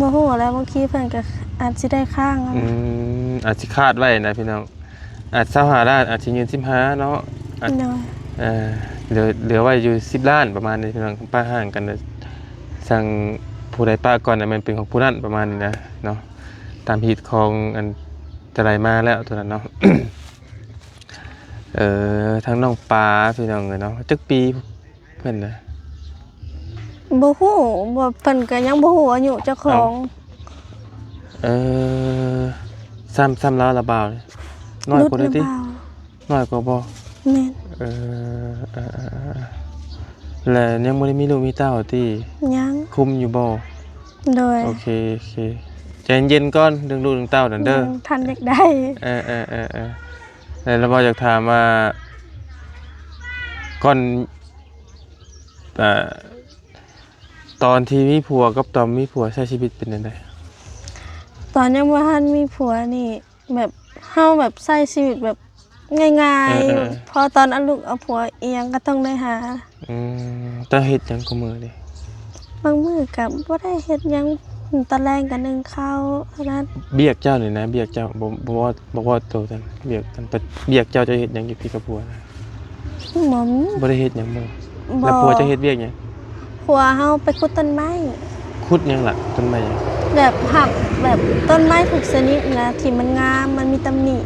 ບໍ່ຮູ້ແຫຼະ ບາງທີເພິ່ນກໍອາດຊິໄດ້ຄ້າງ. ອືມ ອາດຊິຄາດໄວ້ນະພີ່ນ້ອງ ອາດຊາວຫ້າລ້ານ ອາດຊິຍື່ນສິບຫ້າເນາະ. ອາດ ໂດຍ. ເອີ ເຫຼືອ ເຫຼືອໄວ້ຢູ່ສິບລ້ານປະມານນີ້ພີ່ນ້ອງ ປະຫ່າງກັນ ສັ່ງຜູ້ໃດປະກ່ອນນະແມ່ນເປັນຂອງຜູ້ນັ້ນປະມານນີ້ນະເນາະ ຕາມຮີດຄອງອັນຈະໄດ້ມາແລ້ວຕົວນັ້ນເນາະ. ເອີ ທາງນ້ອງປາພີ່ນ້ອງເອີຍເນາະ ຈັກປີ ເພິ່ນນະ? ບໍ່ຮູ້ ບໍ່ ເພິ່ນກໍຍັງບໍ່ຮູ້ອາຍຸເຈົ້າຂອງ. ເອີ ສ່ຳ ສ່ຳລາວລະບ່າວ ນ້ອຍກວ່າເດີຕິ? ນ້ອຍກວ່າບໍ່? ແມ່ນ. ເອີ ເອີ ເອີ ເອີ ແລະ ຍັງບໍ່ໄດ້ມີລູກມີເຕົ້າຕິ? ຍັງ. ຄຸມຢູ່ບໍ່? ໂດຍ. ໂອເຄ ໂອເຄ ໃຈເຢັນໆກ່ອນ ເລື່ອງລູກເລື່ອງເຕົ້ານັ້ນເດີ. ຍັງທັນຢາກໄດ້. ເອີ ເອີ ເອີ ເອີ ແລ້ວລະບ່າວຢາກຖາມວ່າ ກ່ອນ ອ່າ ຕອນທີ່ມີຜົວກັບຕອນມີຜົວໃຊ້ຊີວິດເປັນຈັ່ງໃດ? ຕອນຍັງບໍ່ທັນມີຜົວນີ້ ແບບ ເຮົາແບບໃຊ້ຊີວິດແບບງ່າຍໆ. ເອີ ເອີ ເອີ ພໍຕອນເອົາລູກເອົາຜົວອີ່ຫຍັງກໍຕ້ອງໄດ້ຫາ. ອືມ ເຈົ້າເຮັດຫຍັງຄູ່ມື້ນີ້? ບາງມື້ກໍບໍ່ໄດ້ເຮັດຫຍັງ ຕອນແລງກໍໜຶ້ງເຂົ້າເທົ່ານັ້ນ. ວຽກເຈົ້ານີ້ນະ ວຽກເຈົ້າ ບໍ່ ບໍ່ ບໍ່ເວົ້າໂຕຊັ້ນ ວຽກ ວຽກເຈົ້າ ເຈົ້າເຮັດຫຍັງຢູ່ພີ້ກັບຜົວນະ? ບໍ່ມີ. ບໍ່ໄດ້ເຮັດຫຍັງບໍ່? ບໍ່. ແລ້ວຜົວເຈົ້າເຮັດວຽກຫຍັງ? ຜົວເຮົາໄປຂຸດຕົ້ນໄມ້. ຂຸດຫຍັງລະ? ຕົ້ນໄມ້ຫຍັງ? ແບບຫາກແບບຕົ້ນໄມ້ທຸກຊະນິດນະ ທີ່ມັນງາມ ມັນມີຕຳໜິ.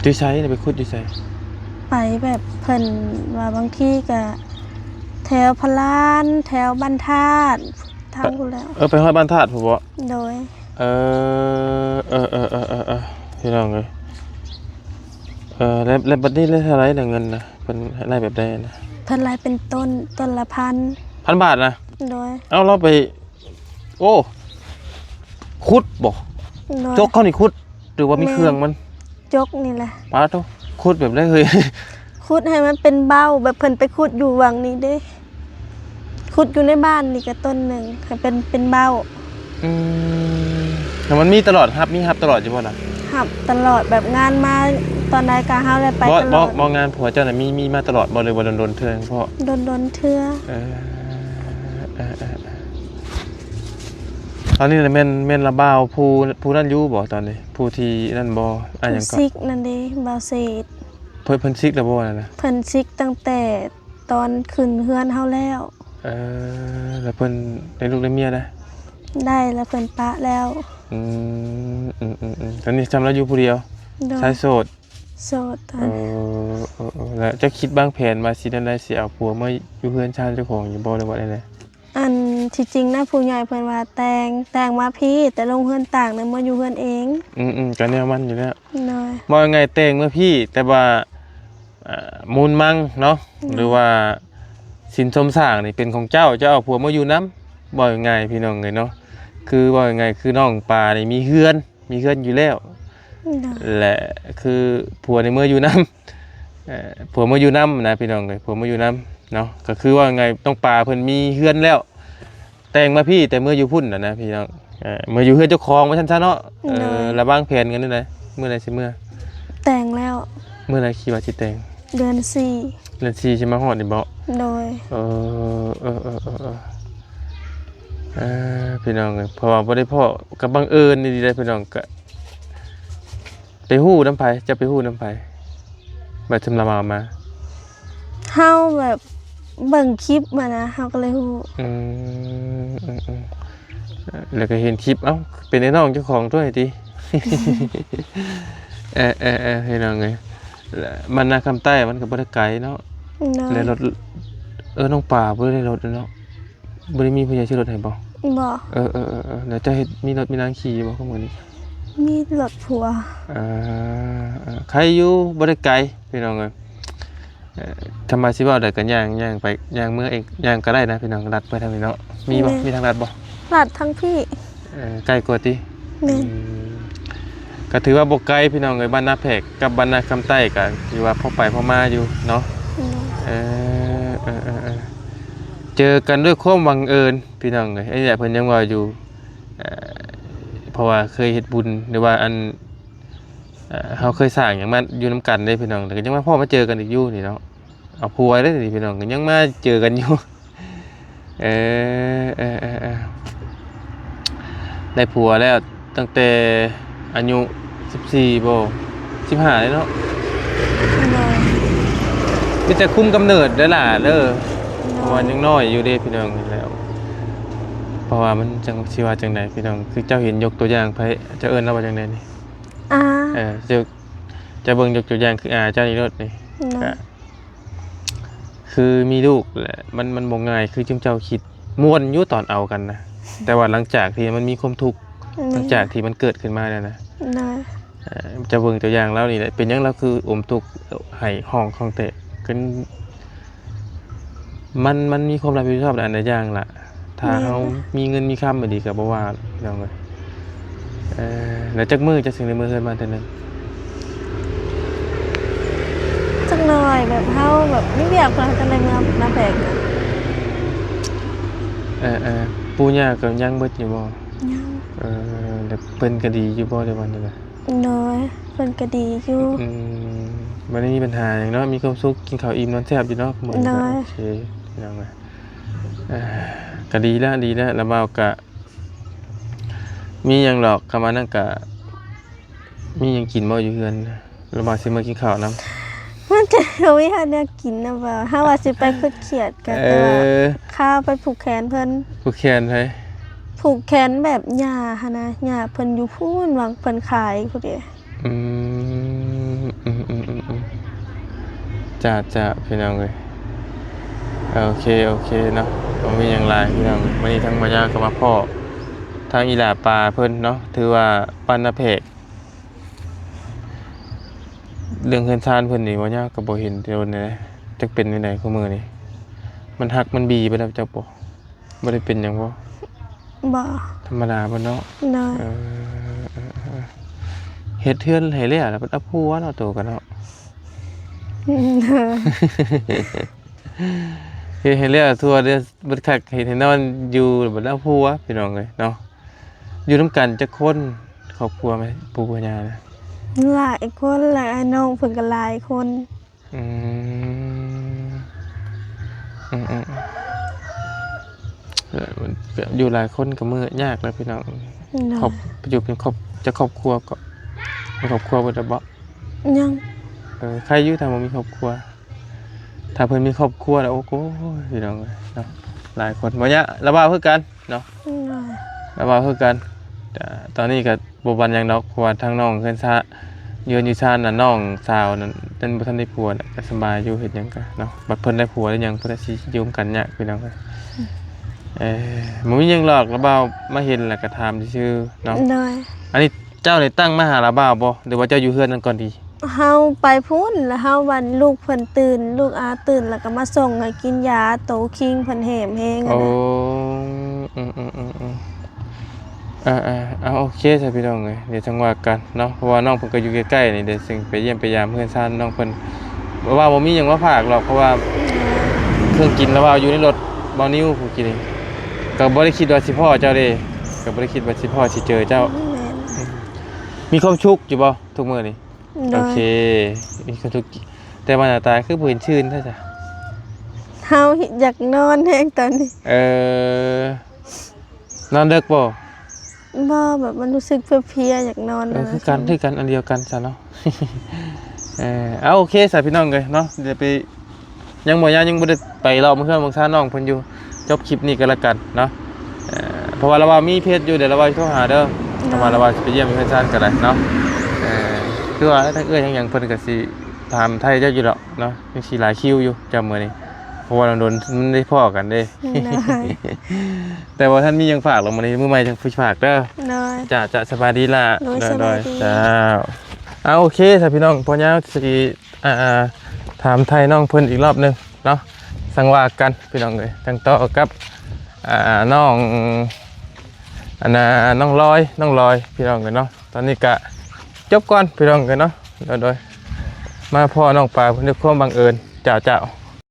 ຢູ່ໃສ? ໄປຂຸດຢູ່ໃສ? ໄປແບບເພິ່ນວ່າບາງທີກະແຖວພະລານ ແຖວບ້ານທາດ ທາງພຸ້ນແຫຼະ. ເອີ ໄປຮອດບ້ານທາດພຸ້ນບໍ? ໂດຍ. ເອີ ເອີ ເອີ ເອີ ເອີ ພີ່ນ້ອງເອີຍ. ເອີ ແລ້ວ ແລ້ວບັດນີ້ໄດ້ເທົ່າໃດລະເງິນນະ? ເພິ່ນໄລ່ແບບໃດນະ? ເພິ່ນໄລ່ເປັນຕົ້ນ ຕົ້ນລະພັນ. ພັນບາດນະ? ໂດຍ. ເອົາ ລາວໄປ ໂອ້ ຂຸດບໍ່? ໂດຍ. ຈົກເຂົານີ້ຂຸດ ຫຼືວ່າມີ ແມ່ນ ເຄື່ອງມັນ? ຈົກນີ້ແຫຼະ. ປາໂທ້ ຂຸດແບບໃດເຮີ້ຍ? ຂຸດໃຫ້ມັນເປັນເບົ້າ ແບບເພິ່ນໄປຂຸດຢູ່ຫວ່າງນີ້ເດ້ ຂຸດຢູ່ໃນບ້ານນີ້ກະຕົ້ນໜຶ່ງ ໃຫ້ເປັນ ເປັນເບົ້າ. ອືມ ແລ້ວມັນມີຕະຫຼອດ ຮັບ ມີຮັບຕະຫຼອດຢູ່ບໍ່ລະ? ຮັບຕະຫຼອດ ແບບງານມາຕອນໃດກະເຮົາໄດ້ໄປຕະຫຼອດ. ບໍ່ ບໍ່ ງານຜົວເຈົ້ານະ ມີ ມີມາຕະຫຼອດບໍ່ ຫຼືວ່າດົນໆເທື່ອເພາະ? ດົນໆເທື່ອ. ເອີ ເອີ ເອີ ເອີ ຕອນນີ້ນະແມ່ນ ແມ່ນລະບ່າວຜູ້ ຜູ້ນັ້ນຢູ່ບໍ່ຕອນນີ້? ຜູ້ທີ່ນັ້ນບໍ່? ອັນຫຍັງເກາະ? ຜູ້ຊິກນັ້ນເດ້ ບ່າວເສດ. ເພິ່ນ ເພິ່ນຊິກແລ້ວບໍ່ນັ້ນນະ? ເພິ່ນຊິກຕັ້ງແຕ່ຕອນຂຶ້ນເຮືອນເຮົາແລ້ວ. ເອີ ແລ້ວເພິ່ນໄດ້ລູກໄດ້ເມຍໄດ໋? ໄດ້ ແລ້ວເພິ່ນປະແລ້ວ. ອືມ ອືມ ອືມ ອືມ ຕອນນີ້ຊ່ຳລາວຢູ່ຜູ້ດຽວ? ໂດຍ. ຊາຍໂສດ? ໂສດ. ເອີ ເອີ ເອີ ແລ້ວເຈົ້າຄິດວາງແຜນວ່າຊິແນວໃດ ຊິເອົາຜົວມາຢູ່ເຮືອນຊານເຈົ້າຂອງຢູ່ບໍ່ ຫຼືວ່າແນວໃດ? ອັນທີ່ຈິງນະ ຜູ້ໃຫຍ່ເພິ່ນວ່າແຕ່ງ ແຕ່ງມາພີ້ ແຕ່ລົງເຮືອນຕ່າງນະ ມາຢູ່ເຮືອນເອງ. ອືມໆ ກະແນວມັນຢູ່ແລ້ວ. ໂດຍ. ເວົ້າງ່າຍໆ ແຕ່ງມາພີ້ ແຕ່ວ່າ ອ່າ ມູນມັງເນາະ ໂດຍ ຫຼືວ່າສິນສົມສ້າງນີ້ເປັນຂອງເຈົ້າ ເຈົ້າເອົາຜົວມາຢູ່ນຳ. ເວົ້າງ່າຍໆ ພີ່ນ້ອງເອີຍເນາະ ຄືເວົ້າງ່າຍໆ ຄືນ້ອງປານີ້ມີເຮືອນ ມີເຮືອນຢູ່ແລ້ວ ໂດຍ ແລະ ຄືຜົວນີ້ເມືອຢູ່ນຳ ເອີ ຜົວເມືອຢູ່ນຳນະ ພີ່ນ້ອງເອີຍ ຜົວເມືອຢູ່ນຳເນາະ. ກະຄືເວົ້າງ່າຍໆ ນ້ອງປາເພິ່ນມີເຮືອນແລ້ວ ແຕ່ງມາພີ້ ແຕ່ເມືອຢູ່ພຸ້ນນະ ພີ່ນ້ອງ ເອີ ເມືອຢູ່ເຮືອນເຈົ້າຂອງວ່າຊັ້ນຊະເນາະ. ໂດຍ. ເອີ ລະວາງແຜນກັນແນວໃດ ມື້ໃດຊິເມືອ? ແຕ່ງແລ້ວ. ມື້ໃດຄິດວ່າຊິແຕ່ງ? ເດືອນສີ່. ເດືອນສີ່ຊິມາຮອດນີ້ບໍ? ໂດຍ. ເອີ ເອີ ເອີ ເອີ ເອີ ພີ່ນ້ອງເອີຍ ເພາະວ່າບໍ່ໄດ້ພໍ້ ກະບັງເອີນອີ່ຫຼີໃດ໋ ພີ່ນ້ອງ ກະໄປຮູ້ນຳໃຜ? ເຈົ້າໄປຮູ້ນຳໃຜ? ບາດຈຳລະເວົ້າມາ ເຮົາແບບເບິ່ງຄລິບຫັ້ນນະ ເຮົາກະເລີຍຮູ້. ອືມ ອືມ ອືມ ແລ້ວກະເຫັນຄລິບ ເອົ້າ ເປັນໄອ້ນ້ອງເຈົ້າຂອງຕົວນີ້ຕິ? ເອີ ເອີ ເອີ ພີ່ນ້ອງເອີຍ ແລະ ບ້ານນາຄຳໃຕ້ມັນກະບໍ່ໄດ້ໄກເນາະ. ໂດຍ. ແລະລົດ ເອີ ນ້ອງປາບໍ່ໄດ້ລົດເນາະ ບໍ່ໄດ້ມີຜູ້ໃຫຍ່ຊື້ລົດໃຫ້ບໍ່? ບໍ່. ເອີ ເອີ ເອີ ເອີ ແລ້ວເຈົ້າເຮັດ ມີລົດມີລາງຂີ່ຢູ່ບໍ່ ຂອງມື້ນີ້? ມີລົດຜົວ. ເອີ ເອີ ເອີ ໄຄຢູ່ ບໍ່ໄດ້ໄກ ພີ່ນ້ອງເອີຍ. ເອີ ທຳມາຊິເວົ້າໄດ້ກະຍ່າງ ຍ່າງໄປ ຍ່າງເມືອເອງ ຍ່າງກະໄດ້ນະ ພີ່ນ້ອງ ລັດໄປທາງນີ້ເນາະ. ມີບໍ່? ແມ່ນ. ມີທາງລັດບໍ່? ລັດທາງພີ້. ເອີ ໃກ້ກວ່າຕິ? ແມ່ນ. ອືມ ກະຖືວ່າບໍ່ໄກ ພີ່ນ້ອງເອີຍ ບ້ານນາແພກກັບບ້ານນາຄຳໃຕ້ ກະຖືວ່າພໍໄປພໍມາຢູ່ເນາະ. ແມ່ນ. ເອີ ເອີ ເອີ ເອີ ເຈີກັນດ້ວຍຄວາມບັງເອີນ ພີ່ນ້ອງເອີຍ. ອັນນີ້ແຫຼະເພິ່ນຍັງເວົ້າຢູ່ ເອີ ເພາະວ່າເຄີຍເຮັດບຸນ ຫຼືວ່າອັນ ເອີ ເຮົາເຄີຍສ້າງຫຍັງມາຢູ່ນຳກັນເດ້ ພີ່ນ້ອງ ແລ້ວກະຍັງມາພໍ້ມາເຈີກັນອີກຢູ່ນີ້ເນາະ. ເອົາຜົວເດ້ນີ້ ພີ່ນ້ອງ ກະຍັງມາເຈີກັນຢູ່. ເອີ ເອີ ເອີ ເອີ ໄດ້ຜົວແລ້ວຕັ້ງແຕ່ອາຍຸສິບສີ່ບໍ? ສິບຫ້າເດ້ເນາະ. ໂດຍ. ມີແຕ່ຄຸມກຳເນີດເດີຫຼ້າເດີ. ໂດຍ. ເພາະວ່າຍັງນ້ອຍຢູ່ເດ້ ພີ່ນ້ອງ ແລ້ວ ເພາະວ່າມັນຈັ່ງ ຊິວ່າຈັ່ງໃດ ພີ່ນ້ອງ ຄືເຈົ້າເຫັນຍົກຕົວຢ່າງໃຜ ເຈົ້າເອີ້ນລາວວ່າຈັ່ງໃດນີ້? ອາ. ເອີ ເຈົ້າ ເຈົ້າເບິ່ງຍົກຕົວຢ່າງຄືອາເຈົ້ານີ້ໂລດນີ້. ໂດຍ. ກະ ຄືມີລູກແຫຼະ ມັນ ມັນບໍ່ງ່າຍຄືຈຸມເຈົ້າຄິດ. ມ່ວນຢູ່ຕອນເອົາກັນນະ ແຕ່ວ່າຫຼັງຈາກທີ່ມັນມີຄວາມທຸກ ແມ່ນ ຫຼັງຈາກທີ່ມັນເກີດຂຶ້ນມາແລ້ວນະ. ໂດຍ. ເອີ ເຈົ້າເບິ່ງຕົວຢ່າງລາວນີ້ແຫຼະ ເປັນຫຍັງລາວຄືອົມທຸກ ໄຫ້ຮ້ອງຮ້ອງແຕ່ ຄື ມັນ ມັນມີຄວາມຮັບຜິດຊອບຫຼາຍໆຢ່າງລະ. ຖ້າ ແມ່ນ ເຮົາມີເງິນມີຄຳອີ່ຫຼີກະບໍ່ວ່າ ພີ່ນ້ອງເອີຍ. ເອີ ແລ້ວຈັກມື້ເຈົ້າຈຶ່ງໄດ້ເມືອເຮືອນບ້ານເທື່ອໜຶ່ງ? ຈັກໜ້ອຍ ແບບເຮົາແບບມີວຽກ ເພິ່ນເຮົາຈັ່ງໄດ້ເມືອນຳແພກ. ເອີໆ ປູ່ຍ່າກະຍັງເບິດຢູ່ບໍ່? ຍັງ. ເອີ ແລ້ວເພິ່ນກະດີຢູ່ບໍ່ ແຕ່ວ່ານີ້ນະ? ໂດຍ ເພິ່ນກະດີຢູ່. ອືມ ບໍ່ໄດ້ມີບັນຫາຫຍັງເນາະ ມີຄວາມສຸກ ກິນເຂົ້າອີ່ມນອນແຊບຢູ່ເນາະ ມື້ນີ້ກະ. ໂດຍ. ໂອເຄ ພີ່ນ້ອງເອີຍ ກະດີແລ້ວ ດີແລ້ວ ລະບ່າວກະ ມີຫຍັງດອກ ຄຳວ່ານັ້ນກະ ມີຫຍັງກິນບໍ່ຢູ່ເຮືອນ? ລະບ່າວຊິມາກິນເຂົ້ານຳ. ມັນກະບໍ່ມີແນວກິນນະບ່າວ ເຮົາວ່າຊິໄປຂຸດຂຽດກະ ເອີ ແຕ່ວ່າຄາວໄປຜູກແຂນເພິ່ນ. ຜູກແຂນໃຜ? ຜູກແຂນແບບຍ່າຫັ້ນນະ ຍ່າເພິ່ນຢູ່ພຸ້ນ ຫວ່າງເພິ່ນຂາຍພຸ້ນເດ. ອືມ ອືມ ຈ້າໆ ພີ່ນ້ອງເອີຍ. ໂອເຄ ໂອເຄເນາະ ບໍ່ມີຫຍັງຫຼາຍພີ່ນ້ອງ. ມື້ນີ້ທາງບ່າວຍາວກະມາພໍ້ທາງອີ່ຫຼ້າປາເພິ່ນເນາະ ຖືວ່າບ້ານນາແພກ. ເລື່ອງເຮືອນຊານເພິ່ນນີ້ ບ່າວຍາວກະບໍ່ເຫັນແຕ່ດົນແລ້ວ ຈັກເປັນແນວໃດຄູ່ມື້ນີ້. ມັນຫັກມັນບີໄປແລ້ວ ຈັກບໍ່? ບໍ່ໄດ້ເປັນຫຍັງບໍ່? ບໍ່. ທຳມະດາບໍ່ເນາະ? ໂດຍ. ເອີ ເອີ ເອີ ເຮັດເຮືອນໃຫ້ແລ້ວລະບັດເອົາຜົວເນາະ ໂຕກໍເນາະ. ອືມ ເຮັດໃຫ້ແລ້ວທົ່ວເດີ ບັດຄັກເຮັດໃຫ້ນອນຢູ່ລະບັດເອົາຜົວ ພີ່ນ້ອງເອີຍເນາະ. ຢູ່ນຳກັນຈັກຄົນ ຄອບຄົວແມ່ ປູ່ຍ່ານະ? ຫຼາຍຄົນ ແລະ ອ້າຍນ້ອງເພິ່ນກໍຫຼາຍຄົນ. ອືມ ອືມໆ ເອີ ຢູ່ຫຼາຍຄົນກໍມື້ຍາກແລ້ວພີ່ນ້ອງ. ໂດຍ. ຄອບ ຢູ່ເປັນຄອບ ຈັກຄອບຄົວກໍ ມີຄອບຄົວເບິດແລ້ວບໍ່? ຍັງ. ເອີ ໃຄຢູ່ຖ້າບໍ່ມີຄອບຄົວ. ຖ້າເພິ່ນມີຄອບຄົວແລ້ວ ໂອ້ໂຫ ພີ່ນ້ອງເອີຍເນາະ ຫຼາຍຄົນ ບໍ່ຍາກ ລະເວົ້າຄືກັນເນາະ. ໂດຍ. ລະເວົ້າຄືກັນ ຕອນນີ້ກໍບໍ່ປານຫຍັງດອກ ເພາະວ່າທາງນ້ອງເຮືອນຊາ ເຮືອນຢູ່ຊານນັ້ນ ນ້ອງສາວນັ້ນ ຍັງບໍ່ທັນໄດ້ຜົວນະ ກໍສະບາຍຢູ່ ເຮັດຫຍັງກໍເນາະ. ບັດເພິ່ນໄດ້ຜົວໄດ້ຫຍັງ ເພິ່ນກໍຊິຢູ່ນຳກັນຍາກ ພີ່ນ້ອງເອີຍ. ເອີ ບໍ່ມີຫຍັງດອກ ລະເວົ້າມາເຫັນແລ້ວກໍຖາມຊື່ໆເນາະ. ໂດຍ. ອັນນີ້ ເຈົ້າໄດ້ຕັ້ງມາຫາລາວບ່າວບໍ່ ຫຼືວ່າເຈົ້າຢູ່ເຮືອນນັ້ນກ່ອນດີ? ເຮົາໄປພຸ້ນ ແລ້ວເຮົາວ່າລູກເພິ່ນຕື່ນ ລູກອາຕື່ນ ແລ້ວກໍມາສົ່ງໃຫ້ກິນຢາ ໂຕຄີງເພິ່ນແຫ້ງແຮງ. ໂອ້ ອືມໆໆໆ ເອີໆ ເອົາ ໂອເຄຊະພີ່ນ້ອງເອີຍ ດຽວຈັ່ງວ່າກັນເນາະ ເພາະວ່ານ້ອງເພິ່ນກໍຢູ່ໃກ້ໆນີ້ ດຽວຈຶ່ງໄປຢ້ຽມໄປຢາມເຮືອນຊານນ້ອງເພິ່ນ. ລາວບ່າວບໍ່ມີຫຍັງມາຝາກດອກ ເພາະວ່າເຄື່ອງກິນລາວບ່າວຢູ່ໃນລົດບ່າວນິວຜູ້ກິນນີ້ ກໍບໍ່ໄດ້ຄິດວ່າຊິພໍ້ເຈົ້າເດ້ ກໍບໍ່ໄດ້ຄິດວ່າຊິພໍ້ຊິເຈີເຈົ້າ. ແມ່ນ. ອືມ ມີຄວາມສຸກຢູ່ບໍ່ທຸກມື້ນີ້? ໂດຍ. ໂອເຄ ມີຄວາມສຸກ ແຕ່ວ່າໜ້າຕາຄືບໍ່ເຫັນຊື່ນແທ້ຊະ? ເຮົາຢາກນອນແຮງຕອນນີ້. ເອີ ນອນເດິກບໍ່? ບໍ່ ແບບມັນຮູ້ສຶກເພຍໆ ຢາກນອນ. ເອີ ຄືກັນ ຄືກັນ ອັນດຽວກັນຊະເນາະ. ເອີ ເອົາ ໂອເຄຊະພີ່ນ້ອງເອີຍເນາະ ດຽວໄປ ຍັງບໍ່ ຍັງ ຍັງບໍ່ໄດ້ໄປເລາະເມືອງເຮືອນເມືອງຊານນ້ອງເພິ່ນຢູ່ ຈົບຄລິບນີ້ກໍແລ້ວກັນເນາະ. ເອີ ເພາະວ່າລາວວ່າມີເພຈຢູ່ ດຽວລາວວ່າຊິໂທຫາເດີ. ໂດຍ. ເພາະວ່າລາວວ່າຊິໄປຢ້ຽມເຮືອນຊານກໍໄດ້ເນາະ. ເອີ ຄືວ່າທາງເອື້ອຍທາງຫຍັງເພິ່ນກໍຊິຖາມໄທເຈົ້າຢູ່ດອກເນາະ ຍັງຊິຫຼາຍຄິວຢູ່ເຈົ້າມື້ນີ້ ເພາະວ່າດົນໆມັນໄດ້ພໍ້ກັນເດ້. ໂດຍ. ແຕ່ວ່າທ່ານມີຫຍັງຝາກລະມື້ນີ້ ມື້ໃໝ່ຈັ່ງຊິຝາກເດີ. ໂດຍ. ຈ້າ ຈ້າ ສະບາຍດີລະ. ໂດຍ ໂດຍ ສະບາຍດີ. ເຈົ້າ ເອົາ ໂອເຄຊະພີ່ນ້ອງ ພໍຍາວຊິ ອ່າ ຖາມໄຖ່ນ້ອງເພິ່ນອີກລອບໜຶ່ງເນາະ ຈັ່ງວ່າກັນພີ່ນ້ອງເອີຍ. ຈັ່ງຕໍ່ກັບ ອ່າ ນ້ອງ ອັນນ່າ ນ້ອງລອຍ ນ້ອງລອຍ ພີ່ນ້ອງເອີຍເນາະ. ຕອນນີ້ກະຈົບກ່ອນພີ່ນ້ອງເອີຍເນາະ. ໂດຍ ໂດຍ ມາພໍ້ນ້ອງປາເພິ່ນດ້ວຍຄວາມບັງເອີນ. ເຈົ້າ ເຈົ້າ.